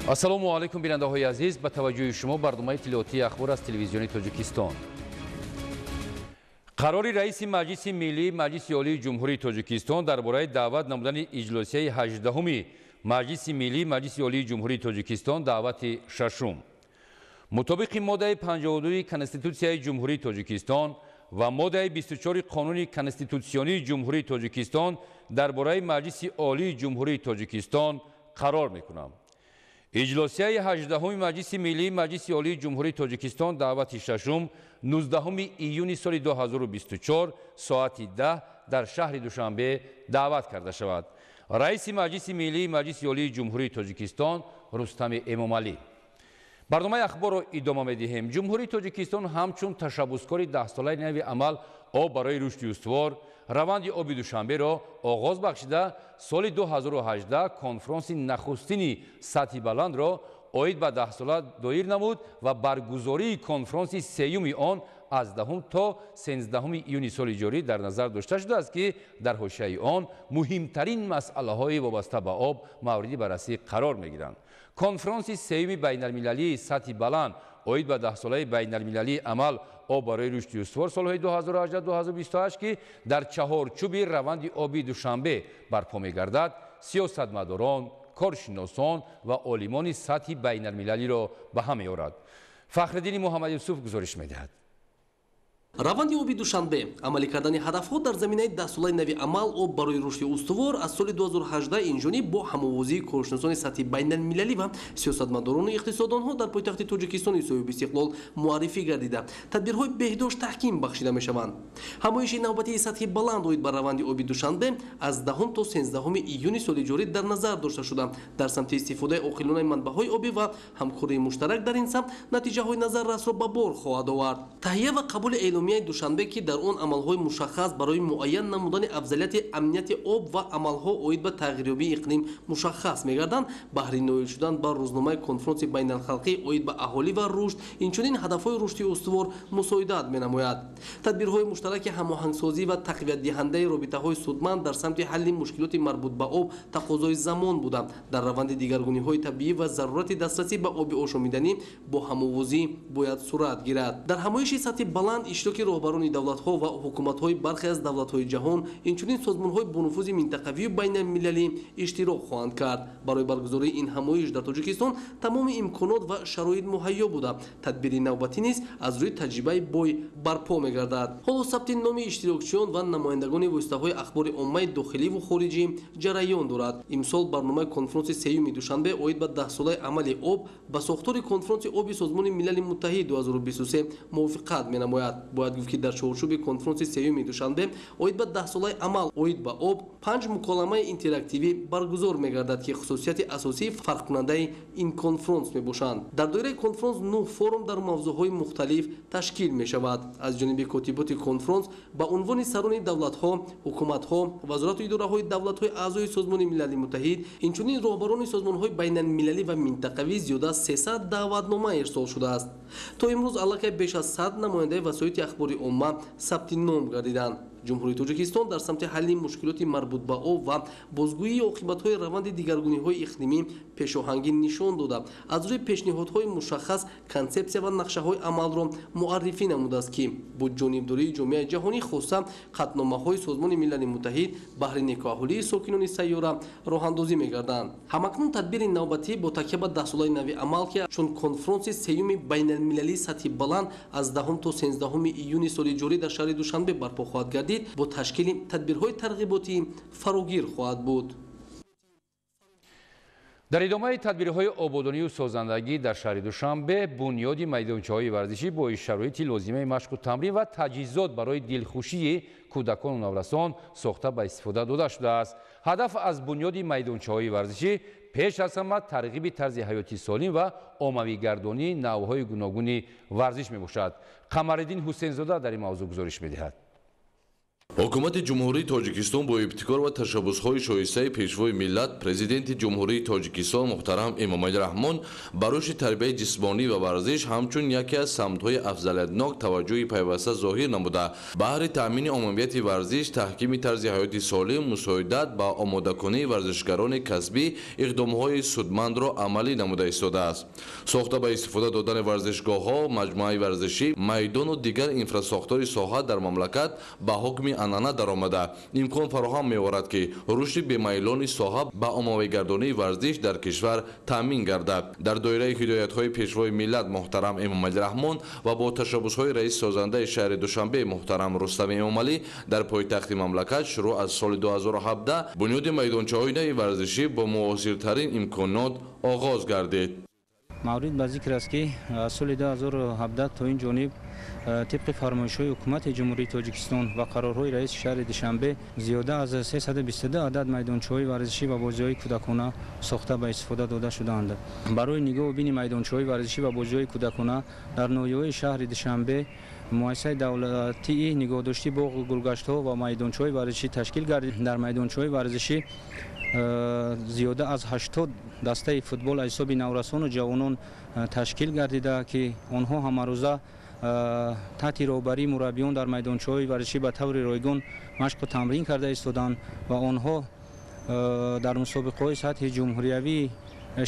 Ассалому алайкум, бинандаҳои азиз. Ба таваҷҷӯҳи шумо барномаи иттилоотии «Ахбор» аз Телевизиони Тоҷикистон. Қарори раиси Маҷлиси Миллии Маҷлиси Олии Ҷумҳурии Тоҷикистон дар бораи даъват намудани иҷлосияи 18-уми Маҷлиси Миллии Маҷлиси Олии Ҷумҳурии Тоҷикистон, даъвати шашум. Мутобиқи моддаи 52 Конститутсияи Ҷумҳурии Тоҷикистон ва моддаи 24 Қонуни конститутсионии Ҷумҳурии Тоҷикистон дар бораи Маҷлиси Олии Ҷумҳурии Тоҷикистон қарор мекунам. Иҷлосияи 18-уми Маҷлиси Миллии Маҷлиси Олии Ҷумҳурии Тоҷикистон, даъвати шашум, 19 июни соли 2024 соати 10 дар шаҳри Душанбе даъват карда шавад. Раиси Маҷлиси Миллии Маҷлиси Олии Ҷумҳурии Тоҷикистон Рустами Эмомалӣ. Барномаи «Ахборро» идома медиҳем. Ҷумҳурии Тоҷикистон ҳамчун ташаббускори Даҳсолаи нави амал «Об барои рушди устувор» раванди оби Душанберо оғоз бахшида, соли 2018 конфронси нахустини сатҳи баландро оид ба даҳсола доир намуд ва баргузории конфронси сеюми он аз 10 то 13 июни соли ҷорӣ дар назар дошта шудааст, ки дар ҳошияи он муҳимтарин масъалаҳои вобаста ба об мавриди баррасӣ қарор мегиранд. Конфронси сеюми байналмилалии сатҳи баланд оид ба Даҳсолаи байналмилалии амал «Об барои рушди устувор» солҳои 2018-2028, ки дар чаҳорчӯби раванди оби Душанбе барпо мегардад, сиёсатмадорон, коршиносон ва олимони сатҳи байналмилалиро ба ҳам меорад. Фахриддини Муҳаммадюсуф гузориш медиҳад. Раванди оби Душанбе: амалӣ кардани ҳадафҳо дар заминаи Даҳсолаи нави амал «Об барои рушди устувор» аз соли 2018 инҷониб бо ҳамовозии коршиносони сатҳи байналмилалӣ ва сиёсатмадорону иқтисоддонҳо дар пойтахти Тоҷикистони соҳибистиқлол муаррифӣ гардида, тадбирҳои беҳдошт таҳким бахшида мешаванд. Ҳамоиши навбатии сатҳи баланд оид ба раванди оби Душанбе аз 10 то 13 июни соли ҷорӣ дар назар дошта шуда, дар самти истифодаи оқилонаи манбаъҳои обӣ ва ҳамкории муштарак дар ин самт натиҷаҳои назаррасро ба бор хоҳад овард. Таҳия ва қабули Эъломияи Душанбе, ки дар он амалҳои мушаххас барои муайян намудани афзалияти амнияти об ва амалҳо оид ба тағйирёбии иқлим мушаххас мегарданд, баҳри ноил шудан ба рӯзномаи конфронси байналхалқӣ оид ба аҳолӣ ва рушд, инчунин ҳадафҳои рушди устувор мусоидат менамояд. Тадбирҳои муштараки ҳамоҳангсозӣ ва тақвиятдиҳандаи робитаҳои судманд дар самти ҳалли мушкилоти марбут ба об тақозои замон буда, дар раванди дигаргуниҳои табиӣ ва зарурати дастрасӣ ба оби ошомиданӣ бо ҳамовозӣ бояд сурат гирад. Дар ҳамоиши сатҳи баланд иштироки роҳбарони давлатҳо ва ҳукуматҳои бархе аз давлатҳои ҷаҳон, инчунин созмонҳои бонуфузи минтақавию байналмилалӣ иштирок хоҳанд кард. Барои баргузории ин ҳамоиш дар Тоҷикистон тамоми имконот ва шароит муҳайё буда, тадбири навбатӣ низ аз рӯи таҷрибаи бой барпо мегардад. Ҳоло сабти номи иштирокчиён ва намояндагони воситаҳои ахбори оммаи дохиливу хориҷӣ ҷараён дорад. Имсол барномаи конфронси сеюми Душанбе оид ба Даҳсолаи амали об ба сохтори Конфронси оби Созмони Милали Муттаҳид 2023 мувофиқат менамояд. Бояд гуфт, ки дар чорчӯби конфронси сеюми Душанбе оид ба Даҳсолаи амал оид ба об панҷ муколамаи интерактивӣ баргузор мегардад, ки хусусияти асосии фарқкунандаи ин конфронс мебошанд. Дар доираи конфронс нӯҳ форум дар мавзӯъҳои мухталиф ташкил мешавад. Аз ҷониби котиботи конфронс ба унвони сарони давлатҳо, ҳукуматҳо, вазорату идораҳои давлатҳои аъзои Созмони Милали Муттаҳид, инчунин роҳбарони созмонҳои байналмилалӣ ва минтақавӣ зиёда аз 300 даъватнома ирсол шудааст. То имрӯз аллакай беш аз 100 намояндаи васоити ахбори омма сабти ном гардиданд. Ҷумҳурии Тоҷикистон дар самти ҳалли мушкилоти марбут ба об ва бозгӯии оқибатҳои раванди дигаргуниҳои иқлимӣ пешоҳангӣ нишон дода, аз рӯи пешниҳодҳои мушаххас консепсия ва нақшаҳои амалро муаррифӣ намудааст, ки бо ҷонибдории ҷомеаи ҷаҳонӣ, хоса қатъномаҳои Созмони Милали Муттаҳид, баҳри некӯаҳолии сокинони сайёра роҳандозӣ мегарданд. Ҳамакнун тадбири навбатӣ бо такя ба Даҳсолаи нави амал, ки чун конфронси сеюми байналмилалии сатҳи баланд аз 10 то 13 июни соли ҷорӣ дар шаҳри Душанбе барпо хоҳад гардид, бо ташкили тадбирҳои тарғиботӣ фарогир хоҳад буд. Дар идомаи тадбирҳои ободонию созандагӣ дар шаҳри Душанбе бунёди майдончаҳои варзишӣ бо шароити лозимаи машқу тамрин ва таҷҳизот барои дилхушии кӯдакону наврасон сохта ба истифода дода шудааст. Ҳадаф аз бунёди майдончаҳои варзишӣ пеш аз ҳама тарғиби тарзи ҳаёти солим ва оммавигардонии навъҳои гуногуни варзиш мебошад. Қамариддин Ҳусейнзода дар ин мавзӯъ гузориш медиҳад. Ҳукумати Ҷумҳурии Тоҷикистон бо ибтикор ва ташаббусҳои шоистаи Пешвои миллат, Президенти Ҷумҳурии Тоҷикистон муҳтарам Эмомалӣ Раҳмон ба рушди тарбияи ҷисмонӣ ва варзиш ҳамчун яке аз самтҳои афзалиятнок таваҷҷӯҳи пайваста зоҳир намуда, баҳри таъмини оммавияти варзиш, таҳкими тарзи ҳаёти солим, мусоидат ба омодакунии варзишгарони касбӣ иқдомҳои судмандро амалӣ намуда истодааст. Сохта ба истифода додани варзишгоҳҳо, маҷмӯаи варзишӣ, майдону дигар инфрасохтори соҳа дар мамлакат ба ҳукми анъана даромада, имкон фароҳам меорад, ки рушди бемайлони соҳа ба оммавигардонии варзиш дар кишвар таъмин гардад. Дар доираи ҳидоятҳои Пешвои миллат муҳтарам Эмомалӣ Раҳмон ва бо ташаббусҳои раиси созандаи шаҳри Душанбе муҳтарам Рустам Эмомалӣ дар пойтахти мамлакат шурӯъ аз соли 2017 бунёди майдончаҳои нави варзишӣ бо муосиртарин имконот оғоз гардид. Маврид ба зикр аст, ки аз соли 2017 то ин ҷониб тибқи фармоишҳои Ҳукумати Ҷумҳурии Тоҷикистон ва қарорҳои раиси шаҳри Душанбе зиёда аз 322 адад майдончаҳои варзишӣ ва бозиҳои кӯдакона сохта ба истифода дода шудаанд. Барои нигоҳубини майдончаҳои варзишӣ ва бозиҳои кӯдакона дар ноҳияҳои шаҳри Душанбе муассисаи давлатии нигоҳдоштии боғу гулгаштҳо ва майдончаҳои варзишӣ ташкил гардид. Дар майдончаҳои варзишӣ зиёда аз 80 дастаи футбол аз ҳисоби наврасону ҷавонон ташкил гардида, ки онҳо ҳамарӯза таҳти роҳбарии мураббиён дар майдончаҳои варзишӣ ба таври ройгон машқу тамрин карда истоданд ва онҳо дар мусобиқаҳои сатҳи ҷумҳуриявӣ,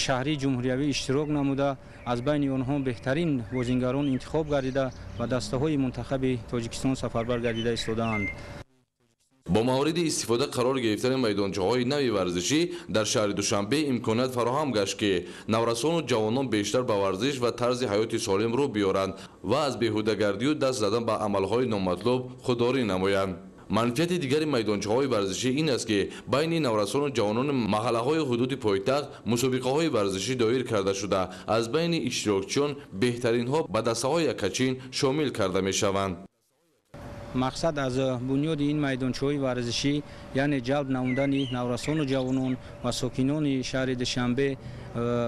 шаҳрии ҷумҳуриявӣ иштирок намуда, аз байни онҳо беҳтарин бозингарон интихоб гардида ва дастаҳои мунтахаби Тоҷикистон сафарбар гардида истодаанд. Бо мавриди истифода қарор гирифтани майдончаҳои нави варзишӣ дар шаҳри Душанбе имконият фароҳам гашт, ки наврасону ҷавонон бештар ба варзиш ва тарзи ҳаёти солим рӯ биёранд ва аз беҳудагардию даст задан ба амалҳои номатлуб худдорӣ намоянд. Манфиати дигари майдончаҳои варзишӣ ин аст, ки байни наврасону ҷавонони маҳаллаҳои ҳудуди пойтахт мусобиқаҳои варзишӣ доир карда шуда, аз байни иштирокчиён беҳтаринҳо ба дастаҳои яккачин шомил карда мешаванд. Мақсад аз бунёди ин майдончаҳои варзишӣ, яъне ҷалб намудани наврасону ҷавонон ва сокинони шаҳри Душанбе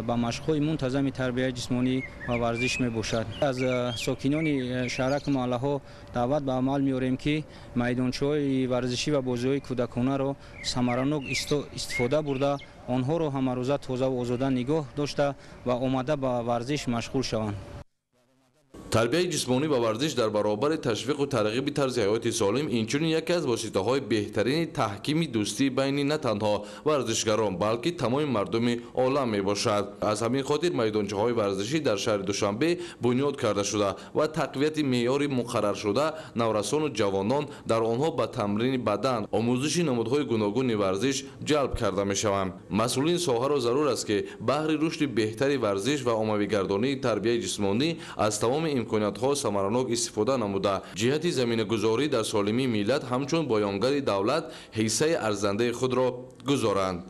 ба машқҳои мунтазами тарбияи ҷисмонӣ ва варзиш мебошад. Аз сокинони шаҳраку маҳаллаҳо даъват ба амал меорем, ки майдончаҳои варзишӣ ва бозиҳои кӯдаконаро самаранок истифода бурда, онҳоро ҳамарӯза тозаву озода нигоҳ дошта ва омада ба варзиш машғул шаванд. Тарбияи ҷисмонӣ ва варзиш дар баробари ташвиқу тарғиби тарзи ҳаёти солим инчунин яке аз воситаҳои беҳтарини таҳкими дӯстӣ байни на танҳо варзишгарон, балки тамоми мардуми олам мебошад. Аз ҳамин хотир майдончаҳои варзишӣ дар шаҳри Душанбе бунёд карда шуда ва тақвияти меъёри муқарраршуда наврасону ҷавонон дар онҳо ба тамрини бадан, омӯзиши намудҳои гуногуни варзиш ҷалб карда мешаванд. Масъулини соҳаро зарур аст, ки баҳри рушди беҳтари варзиш ва оммавигардонии тарбияи ҷисмонӣ аз тамоми имкониятҳо самаранок истифода намуда, ҷиҳати заминагузорӣ дар солимии миллат ҳамчун баёнгари давлат ҳиссаи арзандаи худро гузоранд.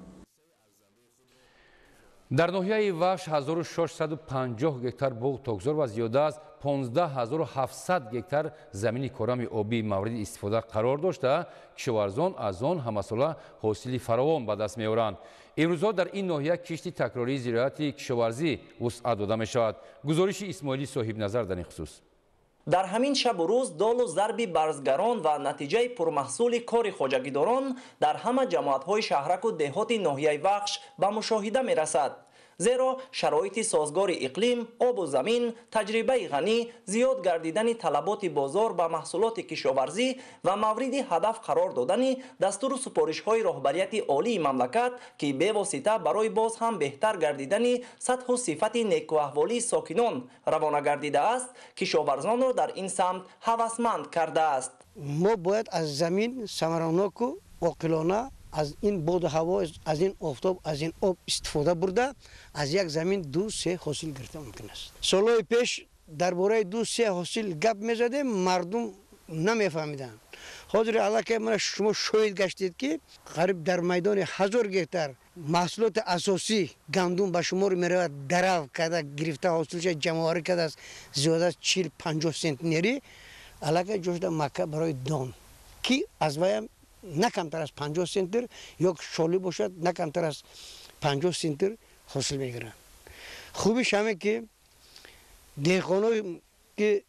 Дар ноҳияи Вахш 1650 гектар боғ токзор ва зиёда аз 15700 гектар замини корами обӣ мавриди истифода қарор дошта, кишоварзон аз он ҳамасола ҳосили фаровон ба даст меоранд. Имрӯзҳо дар ин ноҳия кишти такрории зироати кишоварзӣ вусъат дода мешавад. Гузориши Исмоили Соҳибназар дар ин хусус. Дар ҳамин шабу рӯз долу зарби барзгарон ва натиҷаи пурмаҳсули кори хоҷагидорон дар ҳама ҷамоатҳои шаҳраку деҳоти ноҳияи Вахш ба мушоҳида мерасад. Зеро шароити созгори иқлим, обу замин, таҷрибаи ғанӣ, зиёд гардидани талаботи бозор ба маҳсулоти кишоварзӣ ва мавриди ҳадаф қарор додани дастуру супоришҳои роҳбарияти олии мамлакат, ки бевосита барои боз ҳам беҳтар гардидани сатҳу сифати некуаҳволии сокинон равона гардидааст, кишоварзонро дар ин самт ҳавасманд кардааст. Мо бояд аз замин самараноку оқилона аз ин боду ҳаво, аз ин офтоб, аз ин об истифода бурда, аз як замин 2-3 ҳосил гирифта мумкин аст. Солҳои пеш дар бораи 2-3 ҳосил гап мезадем, мардум намефаҳмиданд. Ҳозир аллакай мана шумо шоҳид гаштед, ки қариб дар майдони 1000 гектар маҳсулоти асосӣ гандум ба шумор меравад, дарав карда гирифта ҳосилша ҷамъоварӣ кардааст зиёда аз 40-50 сентнери, аллакай ҷошда макка барои дон, ки аз ваям на камтар аз 50 центнер ё шоли бошад, на камтар аз 50 центнер ҳосил мегиранд. Хубиш ҳаме, ки деҳқоное ки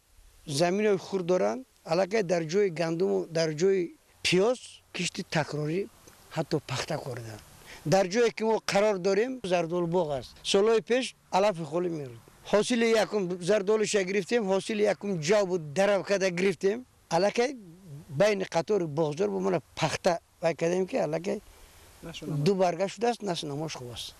заминои хурд доранд, аллакай дар ҷои гандуму дар ҷои Пиёз кишти такрорӣ, ҳатто пахта кориданд. Дар ҷое ки мо қарор дорем, зардолу боғ аст. Солҳои пеш алафи холӣ мерӯд. Ҳосили якум зардолуша гирифтем, ҳосили якум ҷавбу дарав карда гирифтем. Аллакай байни қатори боғзор бо мана пахта вай кардем, ки аллакай ду барга шудааст, насл намош хуб аст.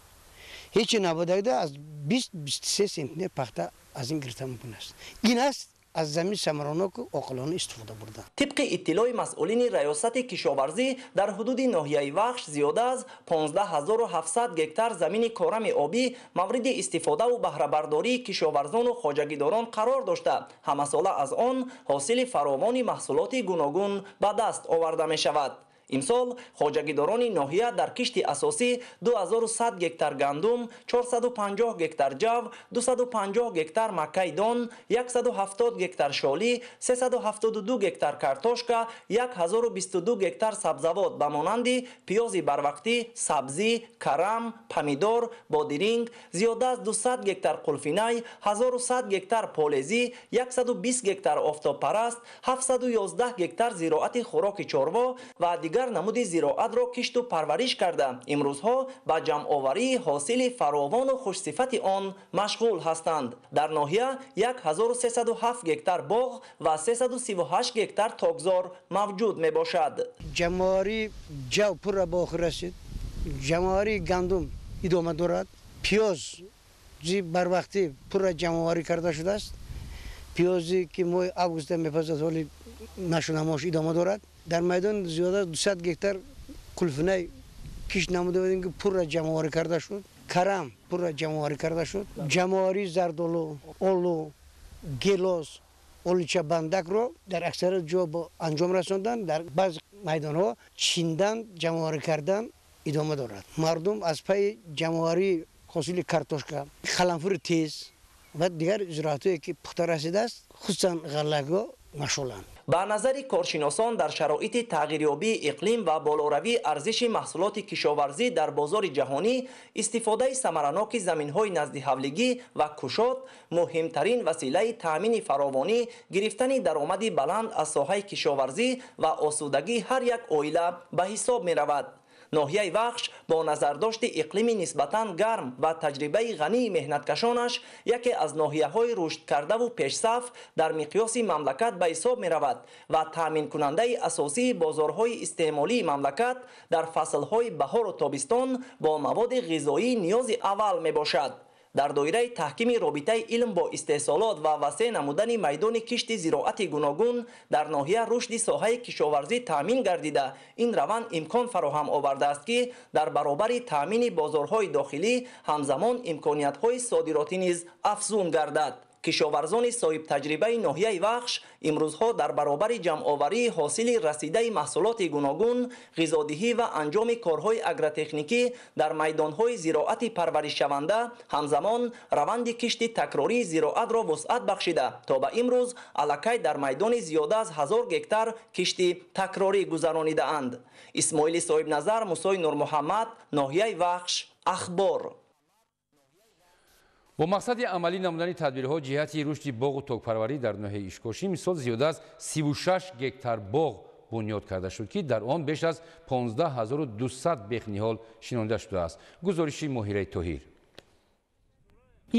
Ҳечи набудагда аз 20-23 сентнер пахта аз ин гирифта мумкин аст. Ин аст аз замин самараноку оқилона истифода бурдан. Тибқи иттилои масъулини Раёсати кишоварзӣ, дар ҳудуди ноҳияи Вахш зиёда аз 15 700 гектар замини корами обӣ мавриди истифодаву баҳрабардории кишоварзону хоҷагидорон қарор дошта, ҳамасола аз он ҳосили фаровони маҳсулоти гуногун ба даст оварда мешавад. Имсол хоҷагидорони ноҳия дар кишти асосӣ 2100 гектар гандум, 450 гектар ҷав, 250 гектар маккаи дон, 170 гектар шолӣ, 372 гектар картошка, 1022 гектар сабзавот ба монанди пиёзи барвақтӣ, сабзӣ, карам, помидор, бодиринг, зиёда аз 200 гектар қулфинай, 1100 гектар полезӣ, 120 гектар офтобпараст, 711 гектар зироати хӯроки чорво ва дигар намуди зироатро кишту парвариш карда, имрӯзҳо ба ҷамъоварии ҳосили фаровону хушсифати он машғул ҳастанд. Дар ноҳия 1307 гектар боғ ва 338 гектар токзор мавҷуд мебошад. Ҷамъоварии ҷав пурра ба охир расид, ҷамъоварии гандум идома дорад. Пиёз барвақтӣ пурра ҷамъоварӣ карда шудааст. Пиёзе ки моҳи августа мепазад, ҳоли нашунамош идома дорад. Дар майдон зиёда 200 гектар қулфинай кишт намуда будем, ки пурра ҷамъоварӣ карда шуд. Карам пурра ҷамъоварӣ карда шуд. Ҷамъоварии зардолу, олу, гелос, олуча, бандакро дар аксарият ҷо ба анҷом расондан. Дар баъзе майдонҳо чиндан, ҷамъоварӣ кардан идома дорад. Мардум аз пайи ҷамъоварии ҳосили картошка, қаламфури тез ва дигар зироатҳое, ки пухта расидааст, хусусан ғаллагоҳ, машғуланд. Ба назари коршиносон, дар шароити тағйирёбии иқлим ва болоравии арзиши маҳсулоти кишоварзӣ дар бозори ҷаҳонӣ, истифодаи самараноки заминҳои наздиҳавлигӣ ва кушод муҳимтарин василаи таъмини фаровонӣ, гирифтани даромади баланд аз соҳаи кишоварзӣ ва осудагии ҳар як оила ба ҳисоб меравад. Ноҳияи Вахш бо назардошти иқлими нисбатан гарм ва таҷрибаи ғании меҳнаткашонаш яке аз ноҳияҳои рушдкардаву пешсаф дар миқёси мамлакат ба ҳисоб меравад ва таъминкунандаи асосии бозорҳои истеъмолии мамлакат дар фаслҳои баҳору тобистон бо маводи ғизоии ниёзи аввал мебошад. Дар доираи таҳкими робитаи илм бо истеҳсолот ва васеъ намудани майдони кишти зироати гуногун дар ноҳия рушди соҳаи кишоварзӣ таъмин гардида, ин раванд имкон фароҳам овардааст, ки дар баробари таъмини бозорҳои дохилӣ ҳамзамон имкониятҳои содиротӣ низ афзун гардад. Кишоварзони соҳибтаҷрибаи ноҳияи Вахш имрӯзҳо дар баробари ҷамъоварии ҳосили расидаи маҳсулоти гуногун, ғизодиҳӣ ва анҷоми корҳои агротехникӣ дар майдонҳои зироати парваришшаванда, ҳамзамон раванди кишти такрории зироатро вусъат бахшида, то ба имрӯз аллакай дар майдони зиёда аз 1000 гектар кишти такрорӣ гузаронидаанд. Исмоили Соҳибназар, Мусои Нурмуҳаммад, ноҳияи Вахш, Ахбор. Бо мақсади амалӣ намудани тадбирҳо ҷиҳати рушди боғу токпарварӣ дар ноҳияи Ишкошим имсол зиёда аз 36 гектар боғ бунёд карда шуд, ки дар он беш аз 15 200 бех ниҳол шинонда шудааст. Гузориши Моҳираи Тоҳир.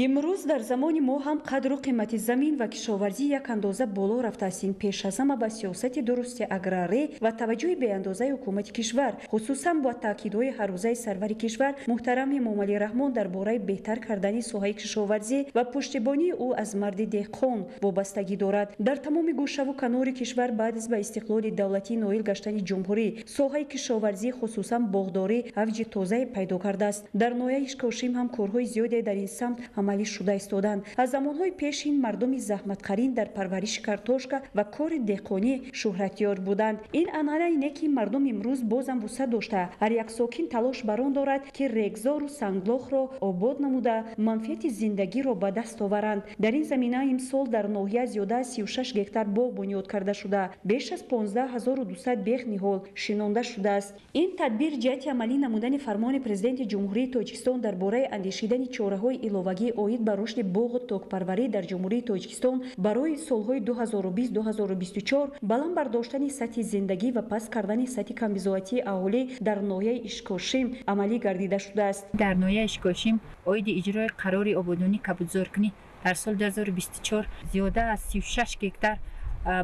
Имрӯз дар замони мо ҳам қадру қимати замин ва кишоварзӣ як андоза боло рафтааст. Ин пеш аз ҳама ба сиёсати дурусти аграрӣ ва таваҷҷӯҳи беандозаи ҳукумати кишвар, хусусан бо таъкидҳои ҳаррӯзаи сарвари кишвар муҳтарам Эмомалӣ Раҳмон дар бораи беҳтар кардани соҳаи кишоварзӣ ва пуштибонии ӯ аз марди деҳқон вобастагӣ дорад. Дар тамоми гӯшаву канори кишвар баъд аз ба истиқлоли давлатӣ ноил гаштани ҷумҳурӣ соҳаи кишоварзӣ, хусусан боғдорӣ, авҷи тозае пайдо кардааст. Дар ноҳияи Ишкошим ҳам корҳои зиёде дар ин самт амалӣ шуда истоданд. Аз замонҳои пешин мардуми заҳматқарин дар парвариши картошка ва кори деҳқонӣ шӯҳратёр буданд. Ин анъанаи неки мардум имрӯз бозам вусъат дошта, ҳар як сокин талош бар он дорад, ки регзору санглохро обод намуда, манфиати зиндагиро ба даст оваранд. Дар ин замина имсол дар ноҳия зиёда аз 36 гектар боғ бунёд карда шуда, беш аз 15 200 бех ниҳол шинонда шудааст. Ин тадбир ҷиҳати амалӣ намудани фармони Президенти Ҷумҳурии Тоҷикистон дар бораи андешидани чораҳои иловагии оид ба рушди боғу токпарварӣ дар Ҷумҳурии Тоҷикистон барои солҳои 2020-2024, баланд бардоштани сатҳи зиндагӣ ва паст кардани сатҳи камбизоатии аҳолӣ дар ноҳияи Ишкошим амалӣ гардида шудааст. Дар ноҳияи Ишкошим оиди иҷрои қарори ободонӣ кабудзоркунӣ дар соли 2024 зиёда аз 36 гектар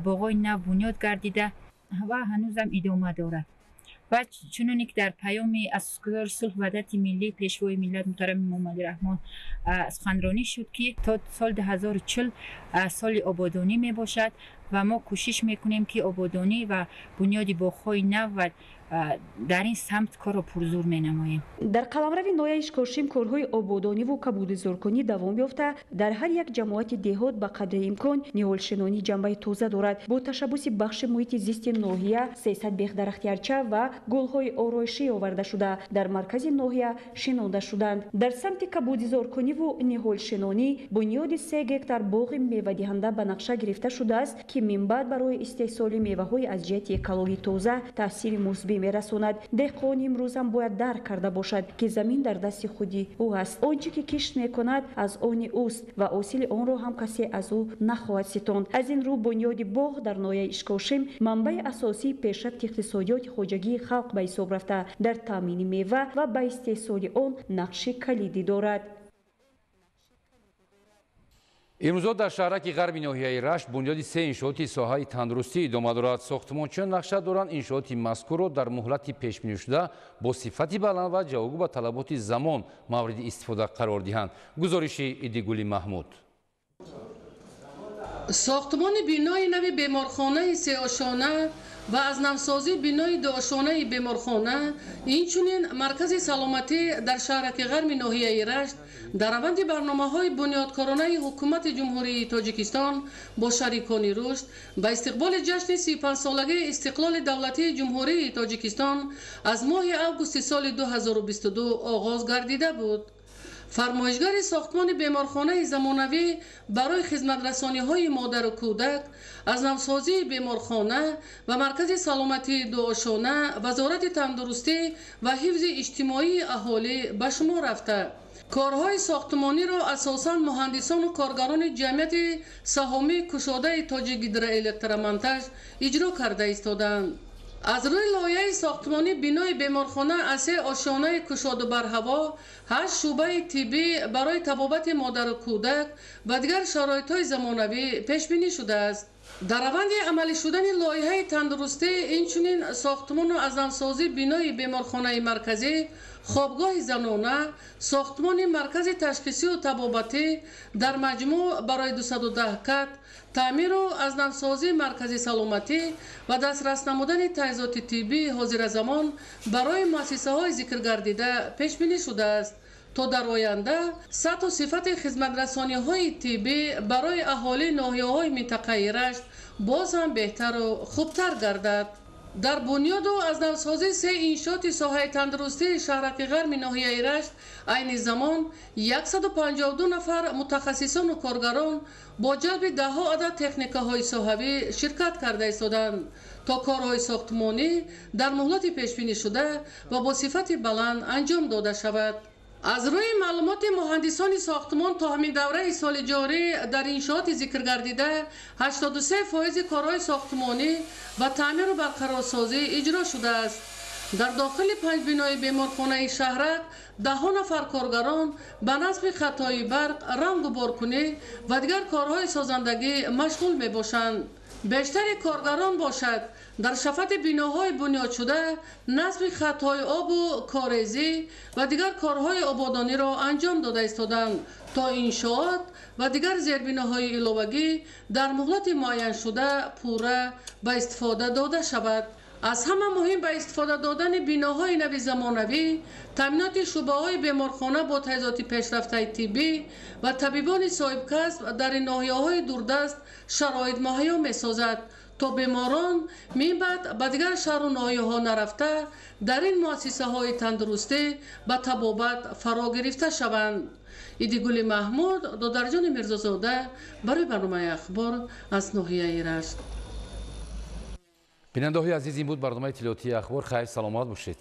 боғҳои нав бунёд гардида ва ҳанӯзам идома дорад. Ва чуноне ки дар паёми асосгузори сулҳ ваҳдати миллӣ, пешвои миллат муҳтарам Эмомалӣ Раҳмон суханронӣ шуд, ки то соли 2040 соли ободонӣ мебошад ва мо кӯшиш мекунем, ки ободонӣ ва бунёди боғҳои нав ва дар ин самт корро пурзур менамоем. Дар қаламрави ноҳияи Ишкошим корҳои ободониву кабудизоркунӣ давом ёфта, дар ҳар як ҷамоати деҳот ба қадри имкон ниҳолшинонӣ ҷанбаи тоза дорад. Бо ташаббуси бахши муҳити зисти ноҳия 300 бех дарахти арча ва гулҳои ороишӣ оварда шуда, дар маркази ноҳия шинонда шуданд. Дар самти кабудизоркуниву ниҳолшинонӣ бунёди 3 гектар боғи мевадиҳанда ба нақша гирифта шудааст, ки минбаъд барои истеҳсоли меваҳои аз ҷиҳати экологӣ тоза таъсири мусбӣ мерасонад. Деҳқон имрӯзам бояд дарк карда бошад, ки замин дар дасти худи ӯ аст. Он чӣ ки кишт мекунад, аз они ӯст ва ҳосили онро ҳам касе аз ӯ нахоҳад ситонд. Аз ин рӯ бунёди боғ дар ноҳияи Ишкошим манбаи асосии пешрафти иқтисодиёти хоҷагии халқ ба ҳисоб рафта, дар таъмини мева ва ба истеҳсоли он нақши калидӣ дорад. Имрӯзо дар шаҳраки ғарби ноҳияи Рашт бунёди 3 иншооти соҳаи тандурустӣ идома дорад. Сохтмончиён нақша доранд иншооти мазкурро дар муҳлати пешбинишуда бо сифати баланд ва ҷавобгӯ ба талаботи замон мавриди истифода қарор диҳанд. Гузориши Идигули Маҳмуд. Сохтмони бинои нави беморхонаи сеошона ва аз навсозии бинои дуошонаи беморхона, инчунин маркази саломатӣ дар шаҳраки ғарби ноҳияи Рашт дар раванди барномаҳои бунёдкоронаи ҳукумати Ҷумҳурии Тоҷикистон бо шарикони рушд ба истиқболи ҷашни 35-солагии истиқлоли давлатии Ҷумҳурии Тоҷикистон аз моҳи августи соли 2022 оғоз гардида буд. Фармоишгари сохтмони беморхонаи замонавӣ барои хизматрасониҳои модару кӯдак, аз навсозии беморхона ва маркази саломатии дуошона Вазорати тандурустӣ ва ҳифзи иҷтимоии аҳолӣ ба шумор рафта. Корҳои сохтмониро асосан муҳандисону коргарони ҷамъияти саҳомии кушодаи Тоҷикгидроэлектромонтаж иҷро карда истодаанд. Аз рӯи лоиҳаи сохтмонӣ бинои беморхона аз 3 ошёнаи кушоду барҳаво, 8 шӯъбаи тиббӣ барои табобати модару кӯдак ва дигар шароитҳои замонавӣ пешбинӣ шудааст. Дар раванди амалӣ шудани лоиҳаи тандурустӣ инчунин сохтмону аз навсозии бинои беморхонаи марказӣ, хобгоҳи занона, сохтмони маркази ташхисию табобатӣ дар маҷмӯъ барои 210 кат, таъмиру аз навсозии маркази саломатӣ ва дастрас намудани таҷҳизоти тиббии ҳозиразамон барои муассисаҳои зикргардида пешбинӣ шудааст, то дар оянда сатҳу сифати хизматрасониҳои тиббӣ барои аҳолии ноҳияҳои минтақаи Рашт боз ҳам беҳтару хубтар гардад. Дар бунёду аз навсозии 3 иншооти соҳаи тандурустии шаҳраки ғарби ноҳияи Рашт айни замон 152 нафар мутахассисону коргарон бо ҷалби даҳҳо адад техникаҳои соҳавӣ ширкат карда истоданд, то корҳои сохтмонӣ дар муҳлати пешбинишуда ва бо сифати баланд анҷом дода шавад. Аз рӯи маълумоти муҳандисони сохтмон то ҳамин давраи соли ҷорӣ дар иншооти зикргардида 83% корҳои сохтмонӣ ва таъмиру барқарорсозӣ иҷро шудааст. Дар дохили 5 бинои беморхонаи шаҳрак даҳҳо нафар коргарон ба насби хатҳои барқ, рангу боркунӣ ва дигар корҳои созандагӣ машғул мебошанд. Бештари коргарон бошад дар шафати биноҳои бунёдшуда насби хатҳои обу корезӣ ва дигар корҳои ободониро анҷом дода истоданд, то иншоот ва дигар зербиноҳои иловагӣ дар муҳлати муайяншуда пурра ба истифода дода шавад. Аз ҳама муҳим ба истифода додани биноҳои нави замонавӣ, таъминоти шӯъбаҳои беморхона бо таҷҳизоти пешрафтаи тиббӣ ва табибони соҳибкасб дар ноҳияҳои дурдаст шароит муҳайё месозад, то беморон минбаъд ба дигар шаҳру ноҳияҳо нарафта дар ин муассисаҳои тандурустӣ ба табобат фаро гирифта шаванд. Идигули Маҳмуд, Додарҷони Мирзозода барои барномаи Ахбор аз ноҳияи Рашт. Бинандаҳои азиз, ин буд барномаи иттилоотии Ахбор. Хайр, саломат бошед.